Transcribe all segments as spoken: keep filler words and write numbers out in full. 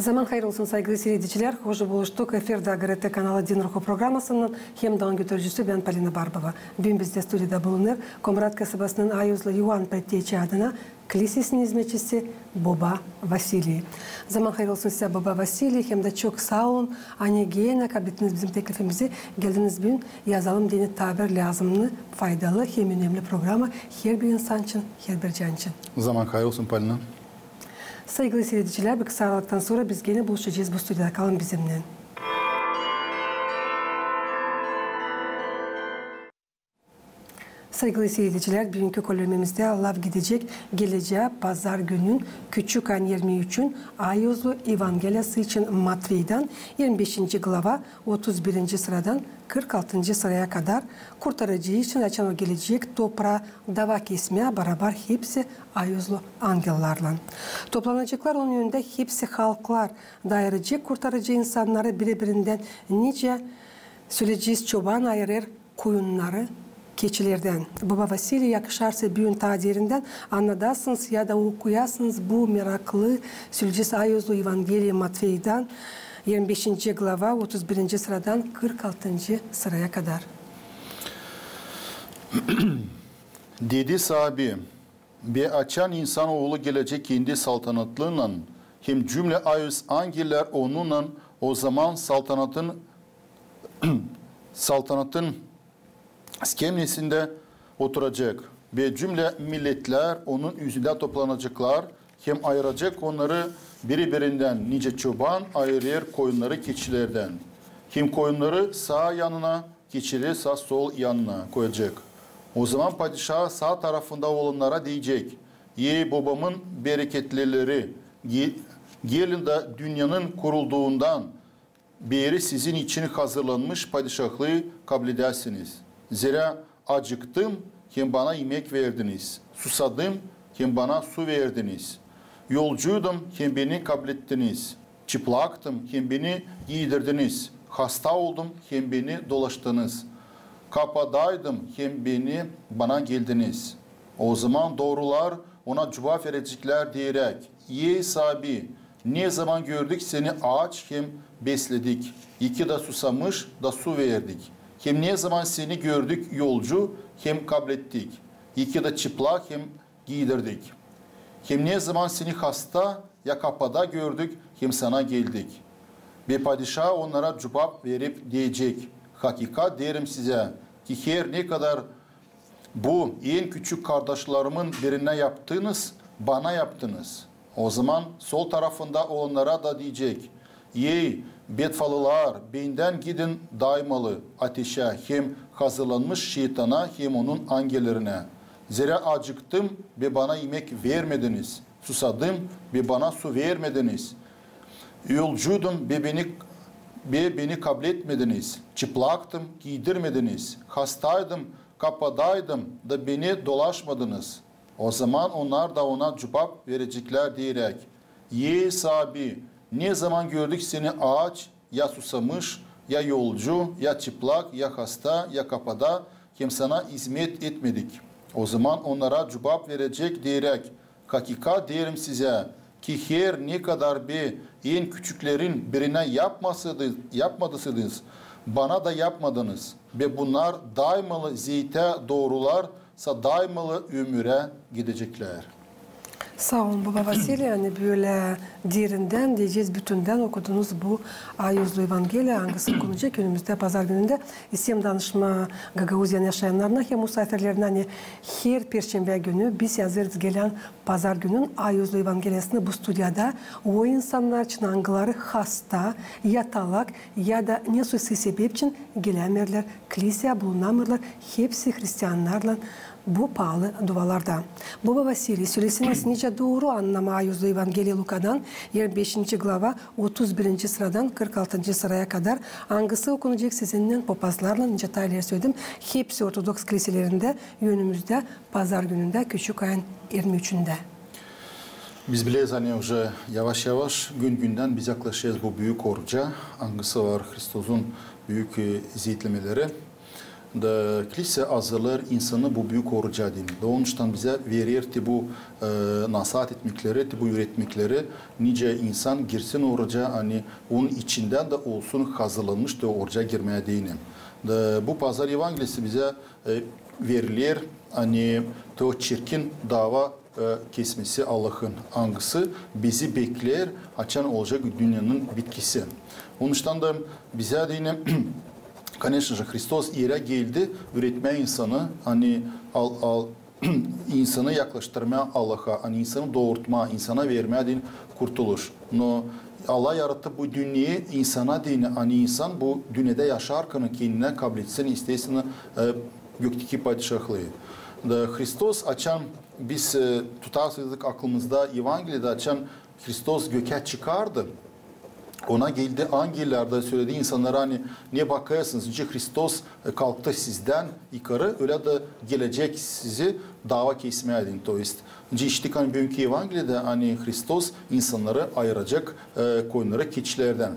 Zaman hayır olsun, saygılı siiredicilär. Hoş buluştuk. Efirdä GRT kanalı Din Ruhu programasınnan hem dä onun götürücüsü bän, Polina Barbova. Büün bizdä studiyada bulunêr Komrat kasabasının Ayuzlu İvan Pretteçi adına klisesinin izmetçisi boba Vasiliy. Zaman hayır olsun sizä, boba Vasiliy, hem dä çok saa olun, ani genä kablettiniz bizim teklifimizi, geldiniz büün "Yazalım deyni" tabir lääzımnı, faydalı hem önemli programa herbir insan için, herbir can için. Zaman hayır olsun, Polina. Saygılı siiredicilär, bir kısa aralıktan sora biz genä buluşacez bu studiyada. Kalın bizimnän. Saygılı siiredicilär, büünkü kölememizdä laf gidecek gelecää pazar günün, Küçük ayın irmi üçün, Ayuzlu Evangeliyası için Matveydan, irmi beşinci glava, otuz birinci sıradan kırk altıncı sıraya kadar, Kurtarıcı için, açan o gelecek topraa dava kesmää barabar hepsi ayuzlu angellarlan. Toplanaceklar onun önündä hepsi halklar, da ayıracek Kurtarıcı insannarı biri-birindän, nicä, söleyecez, çoban ayırêr koyunnarı keçilerdän. Boba Vasiliy, yakışarsa, büün taa derindän annadasınız ya da okuyasınız bu meraklı, söleyecez, Ayuzlu Evangeliya Matveydan, irmi beşinci glava, otuz birinci sıradan kırk altıncı sıraya kadar. Dedi saabi: Be açan İnsan Oolu gelecek kendi saltanatınnan, hem cümle ayuz angeller onunnan, o zaman saltanatın, saltanatın skemnesindä oturacek, be cümle milletlär onun üzündä toplanaceklar, hem ayıracek onnarı biri-birindän, nicä çoban ayırêr koyunnarı keçilerdän. Hem koyunnarı saa yanına, keçileri sa sol yanına koyacek. O zaman padişa saa tarafında olannara deyecek: Ey, Bobamın bereketlileri, ge-, gelin da dünnenin kurulduundan beeri sizin için hazırlanmış padişahlıı kabledäsiniz. Zerä acıktım, hem bana imek verdiniz, susadım, hem bana su verdiniz. Yolcuydum, hem beni kablettiniz, çıplaktım, hem beni giydirdiniz, hasta oldum, hem beni dolaştınız, kapadaydım, hem beni, bana geldiniz. O zaman doorular ona cuvap vereceklär deyerek: Ey saabi, ne zaman gördük seni aaç, hem besledik, iki da susamış, da su verdik? Hem ne zaman seni gördük yolcu, hem kablettik, iki da çıplak, hem giydirdik? Hem ne zaman seni hasta ya kapada gördük, hem sana geldik? Be padişa onnara cuvap verip deyecek: Hakikat deerim sizä, ki her ne kadar bu en küçük kardaşlarımın birinä yaptınız, bana yaptınız. O zaman sol tarafında olannara da deyecek: Ey, bedfalılar, bendän gidin daymalı ateşä, hem hazırlanmış şeytana, hem onun angellerinä. Zerä acıktım, be bana imek vermediniz, susadım, be bana su vermediniz, yolcuydum, be beni, be beni kabletmediniz, çıplaktım, giydirmediniz, hastaydım, kapadaydım, da beni dolaşmadınız. O zaman onnar da ona cuvap vereceklär deyerek: Ey saabi, ne zaman gördük seni aaç, ya susamış, ya yolcu, ya çıplak, ya hasta, ya kapada, hem sana izmet etmedik? O zaman onnara cuvap verecek deyerek: Hakikat deerim sizä, ki her ne kadar be en küçüklerin birinä yapmasadı-, yapmadısanız, bana da yapmadınız. Be bunnar daymalı zeytä doorular, sa daymalı ömürä gideceklär. Saa olun, boba Vasiliy, ani bölä derindän, deyecez, bütündän okudunuz bu Ayuzlu Evangeliya, angısı okunacek önümüzdä pazar günündä. İsteerim danışmaa Gagauziyanın yaşayannarına hem musaafirlerinä, ani her perşembä günü biz hazırız gelän pazar günün Ayuzlu Evangeliyasını bu studiyada o insannar için, angıları hasta, yatalak ya da nesoy sebep için gelämeerlär kliseyä, bulunamêêrlar hepsi hristiannarlan bu paalı duvalarda. Boba Vasiliy, söleseniz, nicä dooru annamaa Ayuzlu Evangeliya Lukadan, irmi beşinci glava, otuz birinci sıradan kırk altıncı sıraya kadar, angısı okunacek sizinnän popazlarlan, nicä taa ileri söledim, hepsi ortodoks kliselerindä önümüzdä pazar günündä, küçük ayın irmi üçündä. Biz bileyiz, ani uje yavaş-yavaş, gün-gündän biz yaklaşêrız bu büük oruca, angısı var Hristosun büük, e, zeetlemeleri. Da kilsä hazırlêêr insanı bu büük oruca deyni. Da onuştan bizä verer te bu, e, nasaat etmekleri, te bu üüretmekleri, nicä insan girsin oruca, ani onun içindän dä olsun hazırlanmış te oruca girmää deyni. Da bu pazar evangelisi bizä, e, veriler, ani te o çirkin daava e, kesmesi Allahın, angısı bizi bekleer, açan olacek dünnenin bitkisi. Onuştan da bizä deyni, конечно же, Hristos erä geldi üüretmää insanı, ani al, al, insanı yaklaştırmaa Allaha, ani insanı doortmaa, insana vermää deyni kurtuluş. No Allah yarattı bu dünneyi insana deyni, ani insan bu dünnedä yaşarkan kendinä kabletsin, естественно, e, gökteki padişahlıı. Da Hristos açan biz, e, tutarsak aklımızda Evangeliyada, açan Hristos gökä çıkardı, ona geldi angellär da söledi insannara, ani ne bakêrsınız, nicä Hristos, e, kalktı sizdän yukarı, ölä dä gelecek sizi daava kesmää deyni. То есть, nicä işittik, ani büünkü Evangeliyada, ani Hristos insannarı ayıracek, e, koyunnarı keçilerdän.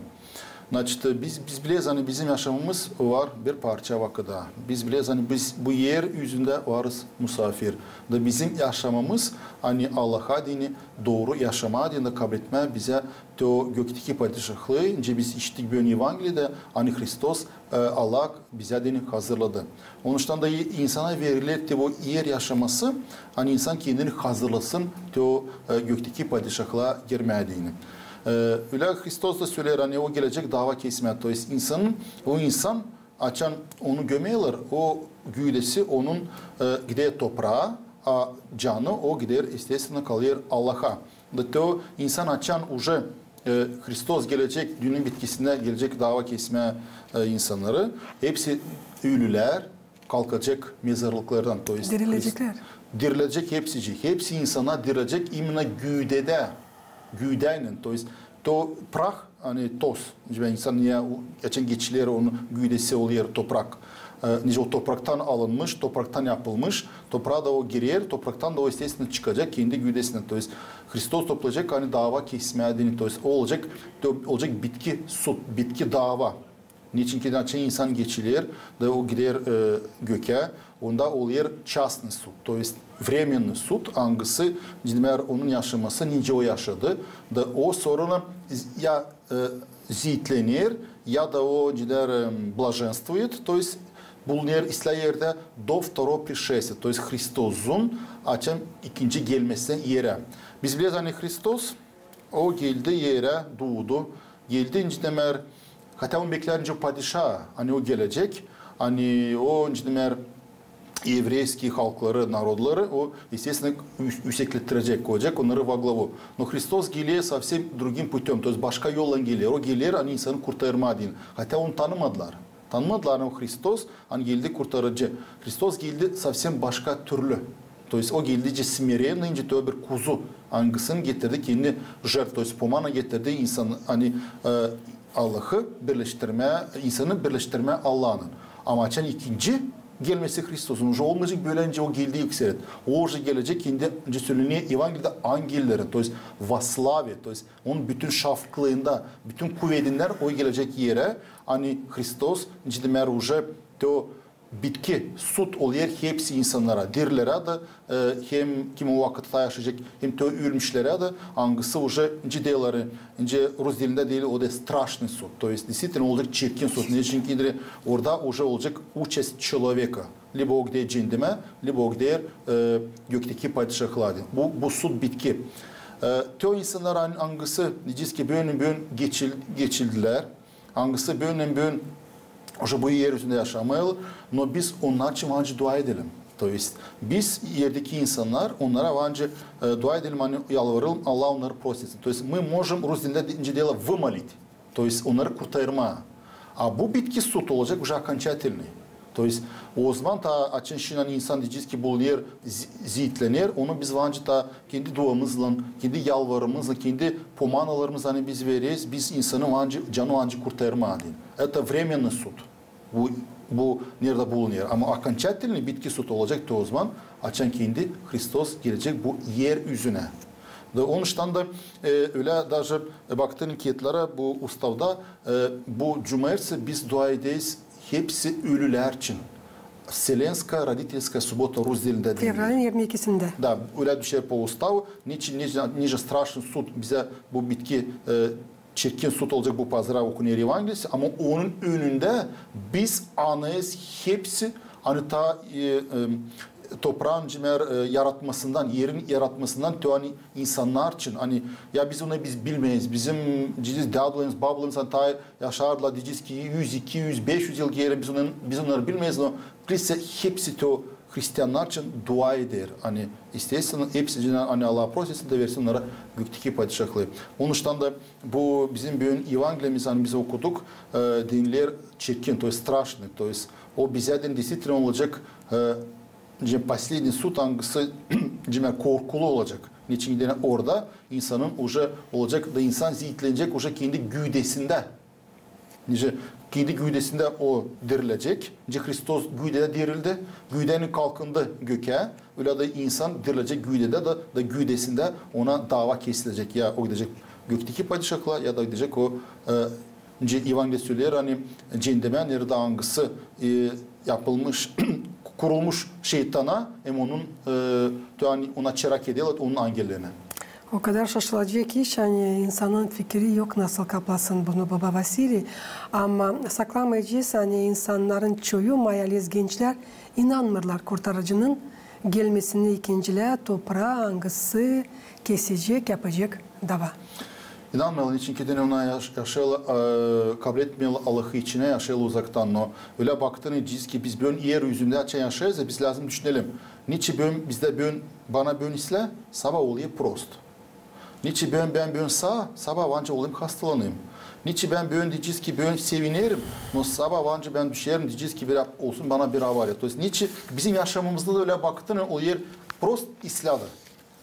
Значит, biz, biz bileriz, ani bizim yaşamamız var bir parça vakıda. Biz bileriz, ani biz bu er üzündä varız musaafir. Da bizim yaşamamız, ani Allaha deyni dooru yaşamaa deyni, kabletmää bizä te o gökteki padişahlıı, nicä biz işittik büün Evangeliyada, ani Hristos, e, Allah bizä deyni hazırladı. Onuştan da i-, insana veriler te o er yaşaması, ani insan kendini hazırlasın te o, e, gökteki padişahlıa girmää deyni. E, ölä Hristos da söleer, ani o gelecek daava kesmää. То есть insanın, o insan, açan onu gömeerlär, o güüdesi onun, e, gider topraa, a canı o gider, естественно, kalêr Allaha. Da te o insan açan уже, e, Hristos gelecek, dünnenin bitkisindä gelecek daava kesmää, e, insannarı. Hepsi ölülär, kalkacek mezarlıklardan, то есть direleceklär. Direlejek hepsicii. Hepsi insana direlejek именно güüdedä, güüdännän, то есть то прах, ani toz. Nicä insan, nicä o, açan geçiler, onun güüdesi olêr toprak. E, nicä o topraktan alınmış, topraktan yapılmış, topraa da o girer, topraktan da o, естественно, çıkacek kendi güüdesinä. То есть Hristos toplayacek, ani daava kesmää deyni. То есть o olacek, то, olacek bitki sud, bitki daava. Neçin ki açan insan geçiler, da o gider, e, gökä, onda olêr частный суд, то есть временный суд, angısı, nicä deyni, onun yaşaması, nicä o yaşadı, da o sorunu ya, e, ziitlener, ya da o, nicä deyni, e, блаженствует, то есть bulunêr islää erdä до второго пришествия, то есть Hristosun açan ikinci gelmesi erä. Biz bileriz, ani Hristos, o geldi erä, duudu, geldi, nicä deyni, хотя onu beklärdi nicä padişa, ani o gelecek, ani o, nicä deyni, еврейский halkları, narodları, o, естественно, üüs-, üüseklettirecek, koyacek onnarı во главу. Но Hristos geler совсем другим путём, то есть başka yollan geler. O geler, ani insanı kurtarmaa deyni. Хотя onu tanımadılar. Tanımadılar, ani o Hristos, ani geldi kurtarıcı. Hristos geldi совсем başka türlü. То есть o geldi nicä смиренный, nicä то bir kuzu, angısını getirdi kendi жертва, то есть pomana getirdi insan, ani, e, Allahı birleştirmää, insanı birleştirmää Allahnın. Ama açan ikinci gelmesi Hristosun, уже olmayacek bölä, nicä o geldi ilk seret. O уже gelecek kendi, nicä sölenilär Evangeliyada, angellerinnän, то есть во славе, то есть onun bütün şafklıında, bütün kuvedindän o gelecek erä, ani Hristos, nicä deyni, уже то bitki sud olêr hepsi insannara, dirilerä dä, e, hem kim o vakıtta yaşayacek, hem то ölmüşlerä dä, angısı уже, nicä deerlär, nicä rus dilindä deerlär, o da страшный суд. То есть, действительно, olacek çirkin sud. Neçin ki orada уже olacek участь человека. Либо o gider ceendemä, либо o gider, e, gökteki padişahlıa deyni. Bu, bu sud bitki. E, то insannar, an-, angısı, deyecez ki, büün, büün geçil-, geçildilär. Angısı büün, büün уже bu er üzündä yaşamêêrlar, но biz onnar için var nicä dua edelim. То есть biz erdeki insannar, onnara var nicä, e, dua edelim, ani yalvaralım, Allah onnarı prost etsin. То есть мы можем, rus dilindä de-, nicä deerlär, вымолить. То есть onnarı kurtarmaa. A bu bitki sud olacek уже окончательный. То есть ozaman taa açan şindi insan, deyecez ki, bu er zi-, ziitlener, onu biz var nicä taa kendi duamızlan, kendi yalvarımızlan, kendi pomanalarımızlan, ani biz vereriz, biz insanı var nicä, canı var nicä kurtarmaa deyni. Это временный суд. Bu, bu neredä bulunêr. Ama окончательный bitki sud olacek то ozaman, açan kendi Hristos gelecek bu er üzünä. Da onuştan da, e, ölä даже, e, baktın ki, bu ustavda, e, bu cumartesi biz dua ederiz hepsi ölülär için. Вселенская родительская суббота, rus dilindä deyni. Fevralın irmi ikisindä. Da, ölä düşer po ustav. Niçin, nicä, nicä straşnıy sud bizä bu bitki, e, çirkin sud olacek bu pazara okuner Evangelisi, ama onun önündä biz anêêrız hepsi, ani taa, e, e, topraın, cimer, e, yaratmasından, erin yaratmasından, te ani insannar için, ani, ya biz onu biz bilmeeriz, bizim ciciz, dädularımız, babalarımız, ani taa yaşardılar, deyecez ki, üz, iki üz, beş üz yıl geeri biz onnarı, biz onnarı bilmeeriz, no Hristi-, hepsi te o hristiyannar için dua eder. Ani, естественно, hepsi için, ani Allah prosit etsin da versin onnara gökteki padişahlıı. Onuştan da bu bizim büün Evangeliyamız, ani biz okuduk, e, deyni çirkin, то есть страшный, то есть o bizä deyni действительно olacek, e, nicä последний суд, angısı, nicä korkulu olacek. Neçin deyni orada insanın уже olacek da insan ziitlenecek уже kendi güüdesindä. Nicä kendi güüdesindä o dirilecek. Nicä Hristos güüdedä dirildi, güüdedän kalkındı gökä. Ölä dä insan dirilecek güüdedä da, da güüdesindä ona dava kesilecek. Ya o gidecek gökteki padişahlıa, ya da gidecek o, e, nicä Evangeliya söleer, ani cendemä, neredä angısı, e, yapılmış, kurulmuş şeytana, hem onun, e, te ani ona çırak ederlär, onun angelerinä. O kadar şaşılacek iş, ani insanın fikiri yok, nasıl kaplasın bunu baba Vasiliy. Ama saklamayacez, ani insannarın çoyu, mayalez gençlär, inanmêêrlar Kurtarıcının gelmesinä ikincilää topraa, angısı kesecek, yapacek dava. İnanmêêrlar, neçin ki deyni ona yaş-, yaşêêrlar, e, kabletmeerlär Allahı içinä, yaşêêrlar uzaktan. No ölä baktın, deyni ki biz büün er üzündä açan yaşêêrız, biz lääzım düşünelim. Neçin büün, bizdä büün, bana büün islää, sabaa olêr prost. Neçin bän, bän büün saa, sabaa var nicä olayım hastalanayım. Neçin bän büün, deyecez ki, büün sevinerim, no sabaa var nicä bän düşerim, deyecez ki, bir, olsun bana bir avariya. То есть neçin bizim yaşamamızda da ölä baktın, o er prost islää.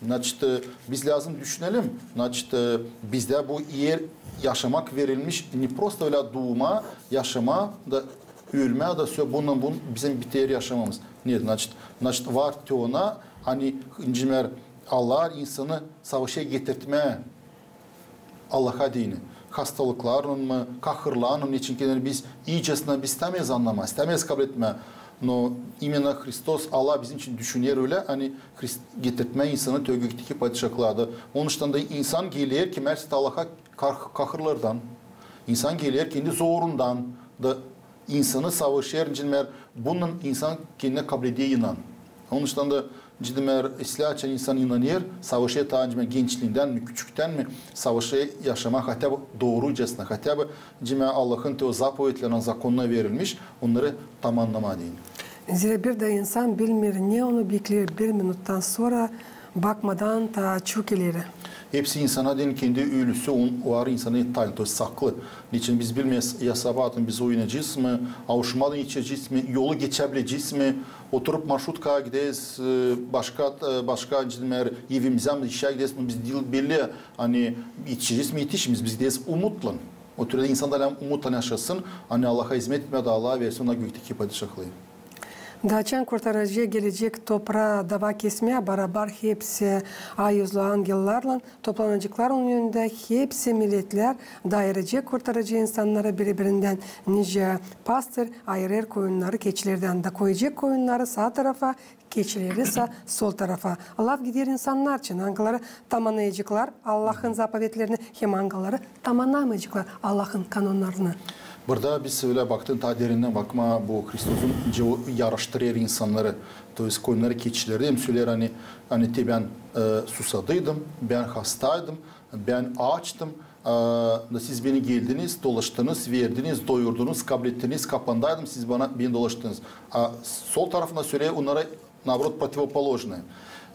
Значит, e, biz lääzım düşünelim. Значит, e, bizdä bu er yaşamak verilmiş, ne prost ölä duumaa, yaşamaa da ölmää da всё, bununnan bun bizim biter yaşamamız. Ne, значит, значит, var te ona, ani, nicä deyni, Allah insanı savaşa getirtmää Allaha deyni. Hastalıklarlan mı, kahırlarlan mı, neçin ki deyni biz iicesinä biz istämeeriz annamaa, istämeeriz kabletmää. No именно Hristos, Allah bizim için düşüner ölä, ani Hrist-, getirtmää insanı te o gökteki padişahlıa da. Onuştan da insan geler kimär sä Allaha kah-, kahırlardan. İnsan geler kendi zorundan da insanı savaşêr, nicä deyni, bununnan insan kendinä kableder inan. Onuştan da, nicä deyni, islää açan insan inanêr, savaşêr taa, nicä deyni, gençliindän mi, küçüktän mi, savaşêr yaşamaa хотя бы doorucasına, хотя бы, nicä deyni, Allahın te o zapovetlerä, zakonuna verilmiş, onnarı tamannamaa deyni. Zerä bir dä insan bilmeer, ne onu bekleer bir minuttan sora, bakmadan taa çok ileri. Hepsi insana deyni kendi ölüsü, on, o var insanın tayin, то есть saklı. Neçin biz bilmeeriz, ya sabaatın biz uyanacez mı, auşmadın içecez mi, yolu geçäbilecez mi, oturup marşrutkaya gideriz, e, başka, e, başka, nicä deyni, evimizä mi, işä gideriz mi, biz diil belli, ani etişecez mi, etişmeyecez, biz gideriz umutlan. O türlü insan da lääzım umutlan yaşasın, ani Allaha izmet etmää da Allaha versin ona gökteki padişahlıı. Da açan Kurtarıcı gelecek topraa dava kesmää, barabar hepsi ay üzlü angellarlan toplanaceklar onun önündä, hepsi milletlär dayıracek Kurtarıcı insannarı biri-birindän, nicä pastor ayırêr koyunnarı keçilerdän, da koyacek koyunnarı saa tarafa, keçileri sa sol tarafa. Laf gider insannar için, angıları tamanayaceklar Allahın zapovetlerini, hem angıları tamanamayaceklar Allahın kanonnarını. Burada biz ölä baktın, taa derindän bakmaa bu Hristosun, nicä o yarıştırêr insannarı, то есть koyunnarı, keçileri, hem söleer, ani, ani te bän, e, susadıydım, bän hastaydım, bän aaçtım, e, da siz beni geldiniz, dolaştınız, verdiniz, doyurdunuz, kablettiniz, kapandaydım, siz bana, beni dolaştınız. A sol tarafında söleer onnara наоборот, противоположное.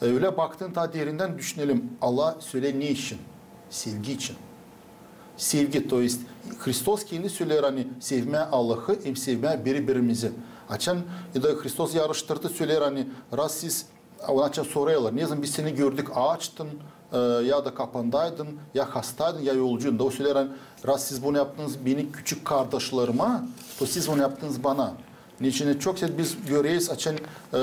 E, ölä baktın, taa derindän düşünelim, Allah söleer ne için? Sevgi için. Sevgi, то есть Hristos kendi söleer, ani sevmää Allahı hem sevmää biri-birimizi. Açan, ya da Hristos yarıştırdı, söleer, ani раз siz, onu açan sorêrlar, ne zaman biz seni gördük, aaçtın, e, ya da kapandaydın, ya hastaydın, ya yolcuydun. Da o söleer, ani раз siz bunu yaptınız beni küçük kardaşlarıma, то siz bunu yaptınız bana. Neçin çok sert biz göreriz, açan, e,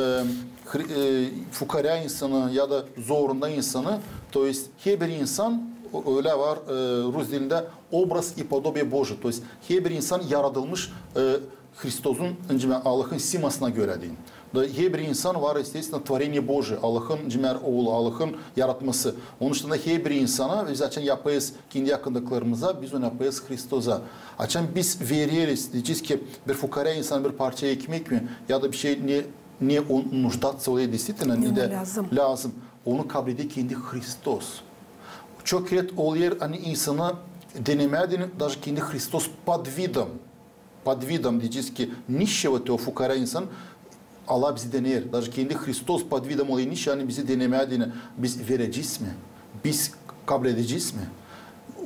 hri-, e, fukarä insanı ya da zorunda insanı, то есть herbir insan, o-, ölä var, e, rus dilindä образ и подобие Божие, то есть herbir insan yaradılmış, e, Hristozun, nicä Allahın simasına görä deyni. Da herbir insan var, естественно, творение Божие, Allahın, nicä Oolu, Allahın yaratması. Onuştan da herbir insana, biz açan yapêrız kendi yakındaklarımıza, biz onu yapêrız Hristoza. Açan biz vereriz, deyecez ki, bir fukarä insana bir parça ekmek mi, ya da bir şey, ne, ne он нуждаться, o действительно, ne de lääzım, onu kabledä kendi Hristos. Çok keret olêr, ani insanı denemää deyni, даже kendi Hristos под видом, под видом, deyecez ki, нищего, te o fukarä insan, Allah bizi deneer. Даже kendi Hristos под видом olêr нищего, ani bizi denemää deyni, biz verecez mi? Biz kabledecez mi?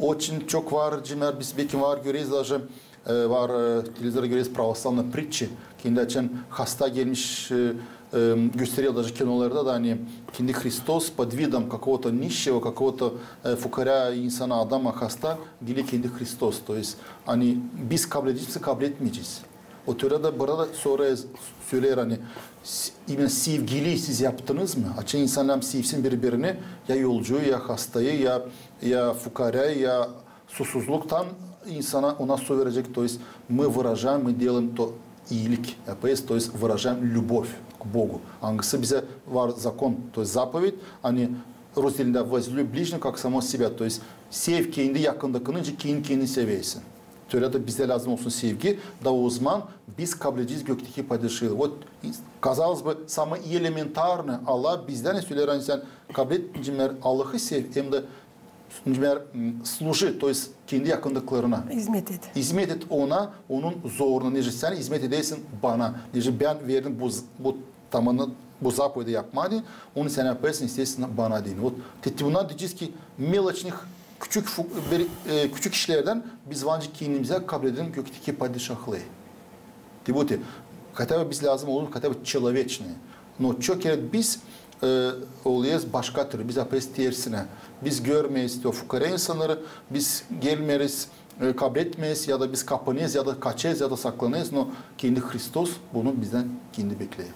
Onun için çok var, nicä biz bekim var göreriz, даже, e, var, e, televizorda göreriz православные притчи. Kendi açan hasta gelmiş, e, e, gösterer даже kinolarda da, ani kendi Hristos под видом какого-то нищего, какого-то, e, fukarä insana, adama hasta, geler kendi Hristos. То есть, ani biz kabledecez mi, kabletmeyecez. O türä dä burada da sora söleer, ani s-, именно sevgili siz yaptınız mı? Açan insanlar sevsin biri-birini, ya yolcuyu, ya hastayı, ya, ya fukarä, ya susuzluktan insana, ona su verecez. То есть мы выражаем, мы делаем то iilik yapêrız, то есть выражаем любовь к Богу. Angısı bizä var закон, то есть заповедь, ani rus dilindä возлюби ближнего как самого себя, то есть sev kendi yakındakını, nicä kendi kendini seversin. Ötürä dä bizdä lääzım olsun sevgi, da ozaman biz kabledecez gökteki padişahı. Вот, казалось бы, самое элементарное, Allah bizdä söleer, ani sän kablet, nicä Allahı sev, hem dä, nicä служи, то есть kendi yakındaklarına. İzmet et. İzmet et ona, onun zoruna, nicä sän izmet edersin bana. Nicä bän verdim bu, bu tamamını, bu заповеди yapmaa deyni, onu sän yapêrsın, естественно, bana deyni. Вот, te, te bunnar deyecez ki, мелочных, küçük fu-, bir, e, küçük işlerdän biz var nicä kendimizä kabledelim gökteki padişahlıı. Te bu te, хотя бы biz lääzım olêr, хотя бы человечные. Но çok keret biz, e, olêrız başka türlü, biz yapêrız tersinä. Biz görmeeriz o fukarä insannarı, biz gelmeeriz, e, kabletmeeriz, ya da biz kapınêrız, ya da kaçêrız, ya da saklanêrız, но kendi Hristos bunu bizdän kendi bekleer.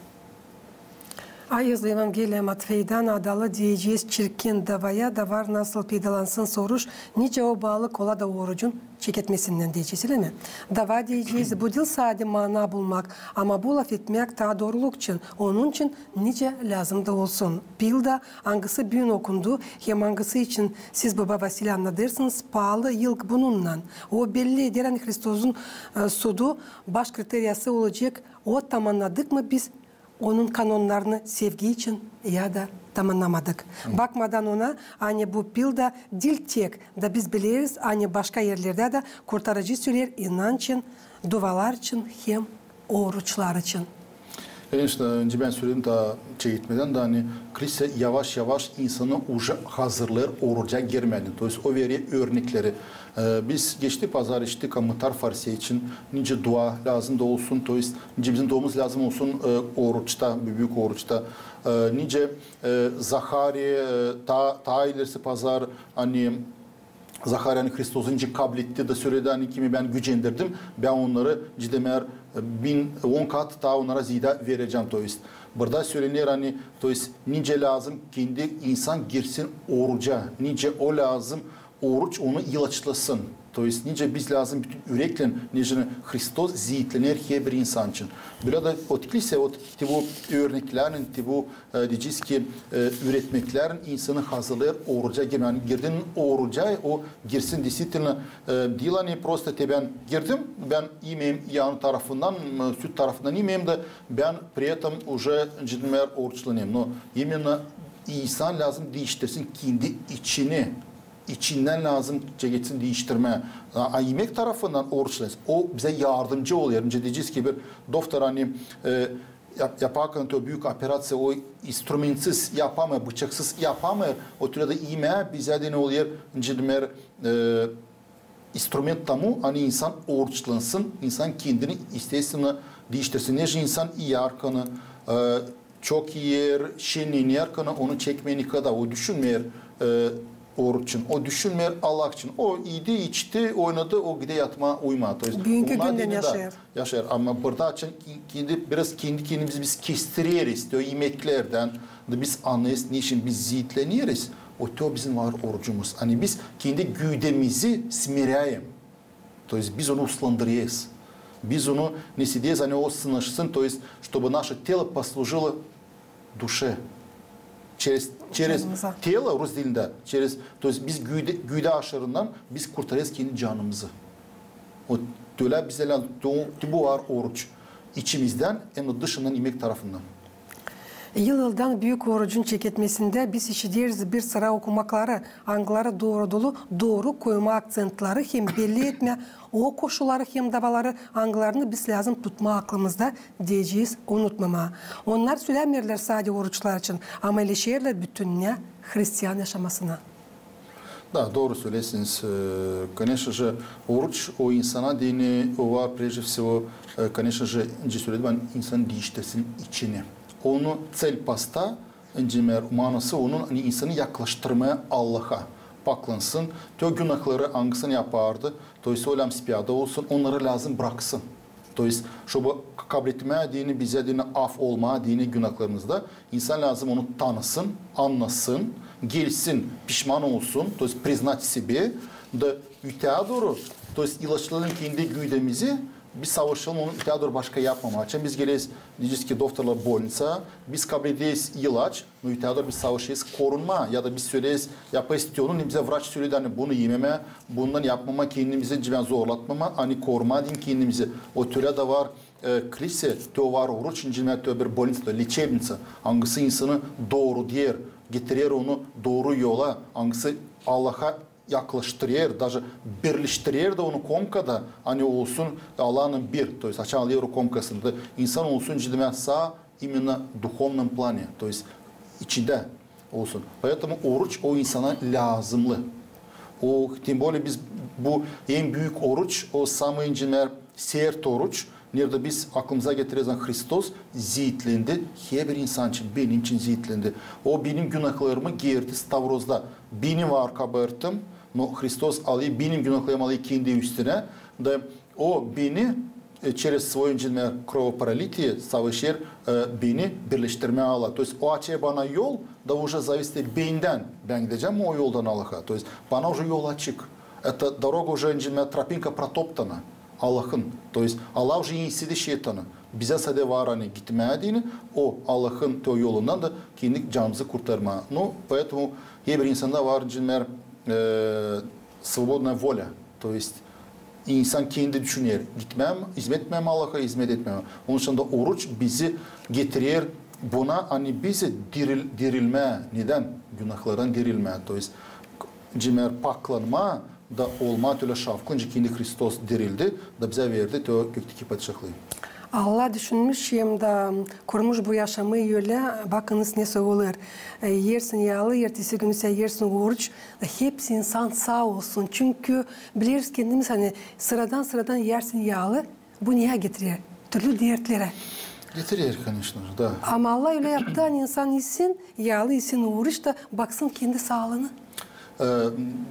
Ayız Evangeliya Matfeydän adalı deyecez çirkin davaya, davar nasıl peydalansın soruş, nicä o baalı kola da orucun çeketmesindän deyecez, ölä mi? Dava deyecez, bu diil sade mana bulmak, ama bu lafetmäk taa dooruluk için, onun için nicä lääzım da olsun. Pilda, angısı büün okundu, hem angısı için siz, baba Vasiliy, annadêrsınız paalı ilk bununnan. O belli eder, ani Hristozun, e, sudu, baş kriteriyası olacek, o tamannadık mı biz onun kanonnarını sevgi için ya da tamannamadık. Bakmadan ona, ani bu pilda diil tek, da biz bileriz, ani başka erlerdä dä Kurtarıcı söleer inanç için, duvalar için hem oruçlar için. Конечно, öncä bän söledim taa çeketmedän dä, ani Hristos yavaş-yavaş insanı уже hazırlêêr oruca girmää deyni. То есть o verer örnekleri. E, biz geçti pazar işittik, a, mıtar farisey için, nicä dua lääzım da olsun, то есть nicä bizim duamız lääzım olsun, e, oruçta, büük oruçta. E, nicä, e, Zahari, e, taa, taa ilerisi pazar, ani Zahari, ani Hristozu nicä kabletti da söledi, ani kimi bän gücendirdim, bän onnarı, ciddi deer, e, bin, on kat taa onnara ziyaada verecäm, то есть. Burada sölener, ani, то есть, nicä lääzım kendi insan girsin oruca, nicä o lääzım oruç onu ilaçlasın. То есть, nicä biz lääzım bütün üreklän, nicä Hristos ziitlener herbir insan için. Bölä dä öteki ise, öteki te bu örneklärlän, te bu, e, deyecez ki, e, üüretmeklärlän insanı hazırlêêr oruca girmää. Ani girdin oruca, o girsin действительно, e, diil ani prosto te bän girdim, bän imeyim yan tarafından, e, süt tarafından imeyim da bän при этом уже, ciddi deer, oruçlanêrım. Но именно insan lääzım diiştirsin kendi içini. İçindän lääzım geçsin diiştirmää. A, a imek tarafından oruçlanêrız. O bizä yardımcı olêr. Nicä deyecez ki, bir doktor, ani, e, yap-, yaparkan o büük operaţiya, o instrumentsiz yapamêêr, bıçaksız yapamêêr. O türlü dä imää bizä deyni olêr, nicä deer, e, instrument tomu, ani insan oruçlansın, insan kendini, естественно, diiştirsin. Neçin insan iyärkan, e, çok iyer, şennener, onu çekmeer nikada, o düşünmeer, e, oruç için, o düşünmeer Allah için. O idi, içti, oynadı, o gider yatmaa, uyumaa. То есть, büünkü gündän yaşêêr. Yaşêêr. Ama burada açan ki-, kendi, biraz kendi kendimizi biz kestireriz, o imeklerdän da biz annêêrız, neçin biz ziitleneriz, o te bizim var orucumuz. Ani biz kendi güdemizi смиряем. То есть biz onu uslandırêrız. Biz onu nesedez, ani o sınaşsın, то есть, чтобы наше тело послужило душе. Через, через тело, rus dilindä, через, то есть biz güüdä, güüdä aşırından biz kurtarêrız kendi canımızı. O, ölä bizä lääzım, te bu var oruç. İçimizdän hem dä dışından imek tarafından. Yıl-yıldan büük orucun çeketmesindä biz işideriz bir sıra okumakları, angıları dooru, dooru koymaa akţentleri hem belli etmää o koşulları hem davaları, angılarını biz lääzım tutmaa aklımızda, deyecez, unutmamaa. Onnar sölämeerlär sade oruçlar için, ama ileşerlär bütünnä hristian yaşamasına. Da, dooru söleersiniz. E, конечно же, oruç o insana deyni, o var, прежде всего, e, конечно же, nicä söledim, ani insanı diiştirsin içini. Onu цель поста, nicä, manası onun, ani insanı yaklaştırmaa Allaha, paklansın, te o günahları, angısını yapardı, то есть o ölä spiyada olsun, onnarı lääzım braksın. То есть, чтобы kabletmää deyni, bizä deyni af olmaa deyni günahlarımızda, insan lääzım onu tanısın, annasın, gelsin, pişman olsun, то есть признать себе, da ötää dooru, то есть ilaçlayalım kendi güüdemizi, biz savaşalım onu ötää dooru başka yapmamaa. Açan biz geleriz, deyecez ki, doktorlar, больницая, biz kablederiz ilaç, no ötää dooru biz savaşêrız korunmaa, ya da biz söleeriz, yapêrız te onu, ne bizä vraç söledi, ani bunu imemää, bundan yapmamaa, kendimizi, nicä, zorlatmamaa, ani korumaa deyni kendimizi. O türä dä var, e, klinikada te var oruç, nicä, te bir больница, лечебница, angısı insanı dooru deer, getirer onu dooru yola, angısı Allaha yaklaştırêr, даже birleştirer dä onu komkada, ani olsun Allahın bir, то есть açan alêr o komkasını da, insan olsun, nicä, saa именно духовном плане, то есть içindä olsun. Поэтому oruç o insana lääzımlı. O, тем более biz bu en büük oruç, o самый, nicä, sert oruç, neredä biz aklımıza getireriz, ani Hristos ziitlendi herbir insan için, benim için ziitlendi. O benim günahlarımı gerdi stavrozda. Beni var kabaartım, no Hristos alêr benim günahlarımı, alêr kendi üstünä. Da o beni, e, через своё, nicä, кровопролитие savaşêr, e, beni birleştirmää Allaha. То есть o açêr bana yol, da уже зависит bendän. Bän gidecäm o yoldan Allaha. То есть bana уже yol açık. Это дорога уже, nicä, тропинка протоптана Allahın. То есть Allah уже енsildi şeytanı. Bizä sade var, ani gitmää deyni o Allahın te o yolundan da kendi canımızı kurtarmaa. Ну, поэтому herbir insanda var, nicä, e, свободная воля. То есть insan kendi düşüner, gitmää mi, izmet etmää mi Allaha, izmet etmää mi. Onun için dä oruç bizi getirer buna, ani bizi diril-, dirilmää, nedän? Günahlardan dirilmää. То есть, nicä, paklanmaa da olmaa te ölä şavklı, nicä kendi Hristos dirildi da bizä verdi te o gökteki padişahlıı. Allah düşünmüş hem dä kurmuş bu yaşamayı ölä, bakınız, ne sorular. E, ersin yaalı, ertesi günü sä ersin oruç, da hepsi insan saa olsun. Çünkü bileriz kendimiz, ani sıradan-sıradan ersin yaalı, bu neyä getirer? Türlü dertlerä. Getirer, конечно же, da. Ama Allah ölä yaptı, ani insan isin yaalı, isin oruç da baksın kendi saalıına. E,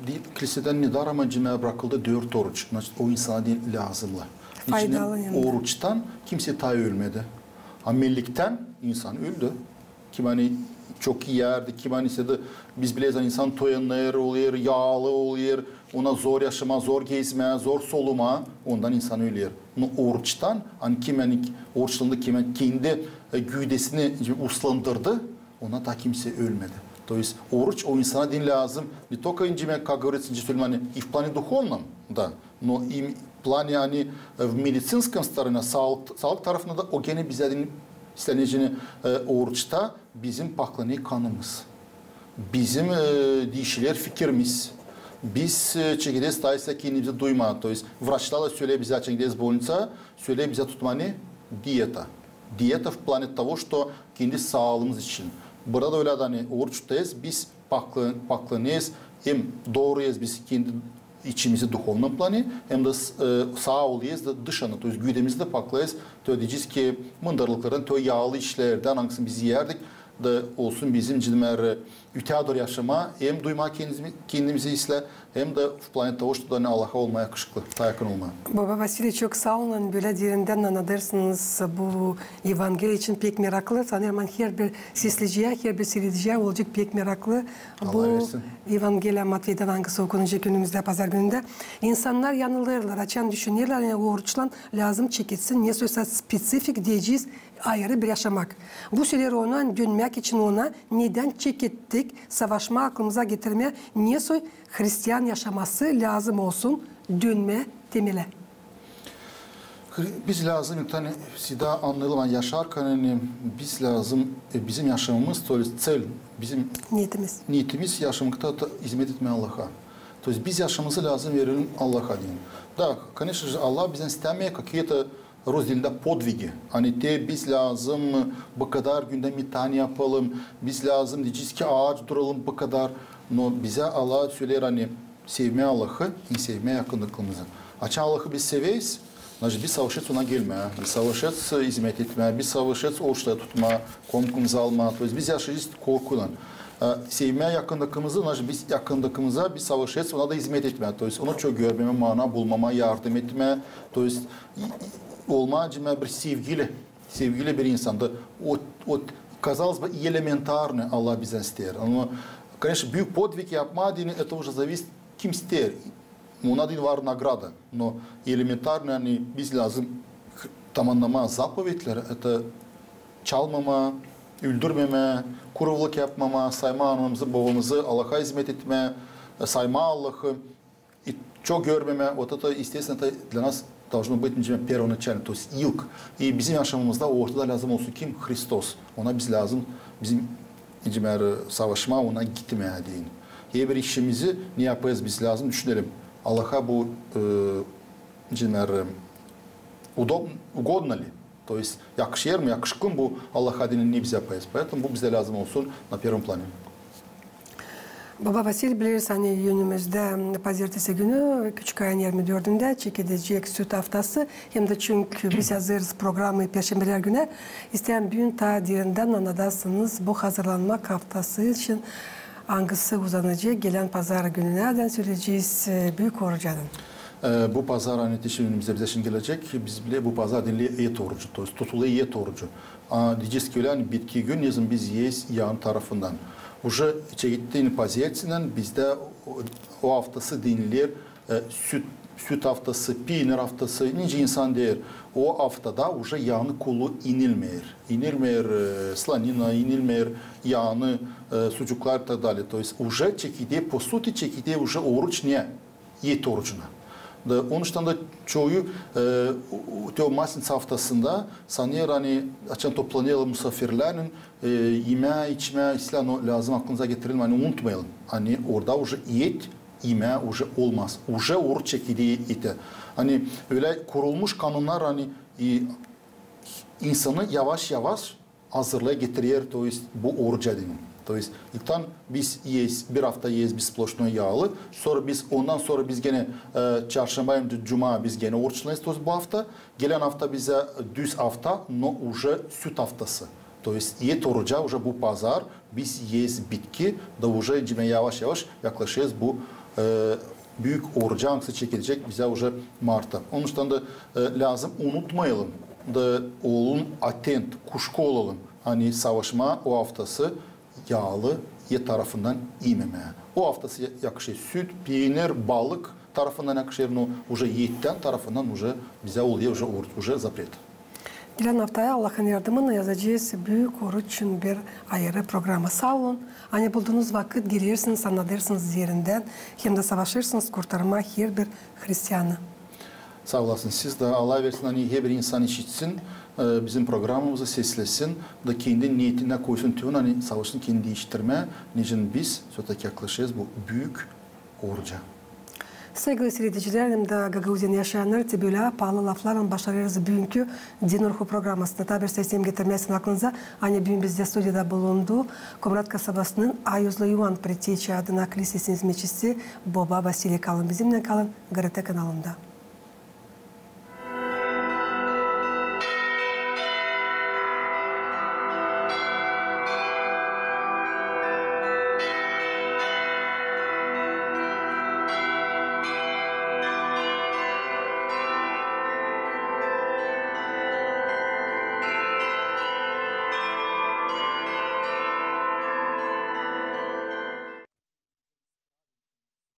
di-, klinikada nedarım, nicä, brakıldı dört oruç. Значит, o insana deyni lääzımlı. Faydalı hem dä. Oruçtan kimsey taa ölmedi. Ama melliktän insan öldü. Kim ani çok iyärdi, kim ani sade, biz bileriz, ani insan toyanêr olêr, yaalı olêr, ona zor yaşamaa, zor gezmää, zor solumaa, ondan insan öler. Но oruçtan, ani kim ani oruçlandı, kim ani kendi, e, güüdesini uslandırdı, ona taa kimsey ölmedi. То есть oruç o insana deyni lääzım, не только, nicä, как говорится, nicä söledim, ani и в плане духовном, да, но и в плане, ani, e, в медицинском стороне, saalık, saalık tarafında da o genä bizä deyni islää, nicä, e, oruçta bizim paklanêr kanımız. Bizim, e, diişiler fikirimiz. Biz, e, çekederiz taa iyä kendimizi duymaa. То есть vraçlar da söleer bizä, çekederiz больницая, söleer bizä tutmaa ne? Диета. Диета в плане того, что kendi saalığımız için. Burada da ölä dä, ani oruç tutêrız, biz pakla-, paklanêrız, hem doorêrız biz kendi içimizi в духовном плане, hem dä, e, saa olêrız da dışını, то есть güüdemizi dä paklarız, то есть deyecez ki, mındarlıklardan, то есть yaalı işlerdän, angısını biz iyärdik, da olsun bizim, cidimär, ütää dooru yaşamaa, hem duymaa kendimizi, kendimizi islää, hem dä planeta, o, ştö, ani Allaha olmaa yakışıklı, taa yakın olmaa. Baba Vasiliy, çok saa olun, bölä derindän annadêrsınız bu Evangeliya için pek meraklı. Sanêrım, ani herbir sesleyiciyä, herbir siirediciyä olacek pek meraklı bu Evangeliya Matveydan, angısı okunacek önümüzdä pazar günündä. İnsannar yanılêrlar, açan düşünerlär, ani oruçlan lääzım çeketsin nesoy spesifik, deyecez, ayırı bir yaşamak. Bu sölär ona, ani dönmäk için ona, nedän çekettik, savaşmaa, aklımıza getirmää, nesoy hristian yaşaması lääzım olsun, dönmää temelä. Biz lääzım, ani, всегда annayalım, ani yaşarkan, ani biz lääzım, e, bizim yaşamamız, то есть цель, bizim niyetimiz, niyetimiz yaşamamızda da hizmet etmää Allaha. То есть biz yaşamamızı lääzım verelim Allaha deyni. Da, конечно же, Allah bizdän istämeer какие-то, rus dilindä, подвиги. Ani te biz lääzım bu kadar gündä metanie yapalım, biz lääzım, deyecez ki, aaç duralım bu kadar. No bizä Allah sölär, ani sevmää Allahı, hem sevmää yakınımızı. Açan Allahı biz severiz, значит, biz savaşêrız ona gelmää, biz savaşêrız hizmet etmää, biz savaşêrız oruçları tutmaa, komkumuzı almaa. То есть biz yaşayacez korkuylan. E, sevmää yakınımızı, значит, biz yakınımıza, biz savaşêrız ona da hizmet etmää. То есть onu çok görmemää, maana bulmamaa yardım etmää. То есть olmaa, cidimär, bir sevgili, sevgili bir insan da. O, o, казалось бы, элементарно Allah bizdän isteer. Ama, конечно, büük подвиг yapmaa deyni, это уже зависит, kim isteer. Ona deyni var nagrada. No элементарно, ani biz lääzım tamamnamaa zapovetleri, это çalmamaa, öldürmemää, kurvuluk yapmamaa, saymaa anamızı, bobamızı, Allaha hizmet etmää, e, saymaa Allahı, i çok görmemää, вот это, естественно, это для нас должно быть, cidimär, первоначально, то есть ilk. И bizim yaşamamızda ortada lääzım olsun kim? Hristos. Ona biz lääzım, bizim, cidimär, savaşmaa, ona gitmää deyni. Herbir işimizi ne yapêrız, biz lääzım düşünelim. Allaha bu, e, cidimär, e, удоб-, угодно ли? То есть yakışêr mı, yakışkın bu Allaha deyni, ne biz yapêrız? Поэтому bu bizdä lääzım olsun на первом плане. Baba Vasiliy, bileriz, ani önümüzdä pazertesi günü, küçük ayın irmi dördündä, çekilecek Süt aftası. Hem dä çünkü biz hazırız programayı perşembelär günä, isteerim büün taa derindän annadasınız bu hazırlanmak aftası için, angısı uzanacek gelän pazar gününä dän, söleyecez, e, büük orucadın. E, bu pazar, ani te şindi önümüzdä bizä şindi gelecek, biz bileriz, bu pazar deyni et orucu, то есть tutulêr et orucu. A, deyecez ki, ölä, ani bitki gün, nezaman biz ieriz yaanı tarafından. Уже çekettiynän, pazertesindän bizdä o, o aftası deyniler, e, süt, süt aftası, piinir aftası, nicä insan deer. O aftada уже yaanı kulu inilmeer. İnilmeer, e, slanina, inilmeer yaanı, e, sucuklar и так далее. То есть уже çekeder, по сути, çekeder уже oruç ne? Et orucuna. Da onuştan da çoyu, e, o, te o Maslenitsa aftasında sanêr, ani açan toplanêrlar musafirlärlän, e, imää, içmää islää, no lääzım aklımıza getirelim, ani unutmayalım, ani orada уже et imää уже olmaz. Уже oruç çekeder etä. Ani ölä kurulmuş kanunnar, ani, e, insanı yavaş-yavaş hazırlêêr, getirer, то есть bu oruca deyni. То есть ilktän biz ieriz, bir afta ieriz biz сплошной yaalı, sora biz, ondan sora biz genä, e, çarşamba hem dä cuma biz genä oruçlanêrız, то есть bu afta, gelän afta bizä düz afta, но уже süt aftası. То есть et oruca уже bu pazar biz ieriz bitki, da уже cidimär yavaş-yavaş yaklaşêrız bu, e, büük oruca, angısı çekilecek bizä уже martta. Onuştan da, e, lääzım unutmayalım da olalım atent, kuşku olalım, ani savaşmaa o aftası yaalı et tarafından imemää. O aftası ya-, yakışêr süt, piinir, balık tarafından yakışêr, но уже ettän tarafından уже bizä olêr уже oruç, уже запрет. Gelän aftaya Allahın yardımınnan yazacez büük oruç için bir ayırı programa. Saa olun, ani buldunuz vakıt, gelersiniz, annadêrsınız derindän, hem dä savaşêrsınız kurtarmaa herbir hristianı. Saa olasın siz da. Allah versin, ani herbir insan işitsin, e, bizim programamızı, seslesin da kendi niyetinä koysun te onu, ani savaşsın kendini diiştirmää, nicä biz всё-таки yaklaşêrız bu büük oruca. Saygılı siiredicilär hem dä Gagauziyanın yaşayannarı, te bölä paalı laflarlan başarêrız büünkü Din ruhu programasını. Taa bir seslem getirmäsin aklınıza, ani büün bizdä studiyada bulundu Komrat kasabasının Ayuzlu Ioan Preteçi adına kilisesinin hizmetçisi Boba Vasiliy. Kalın bizimnän, kalın GRT kanalında.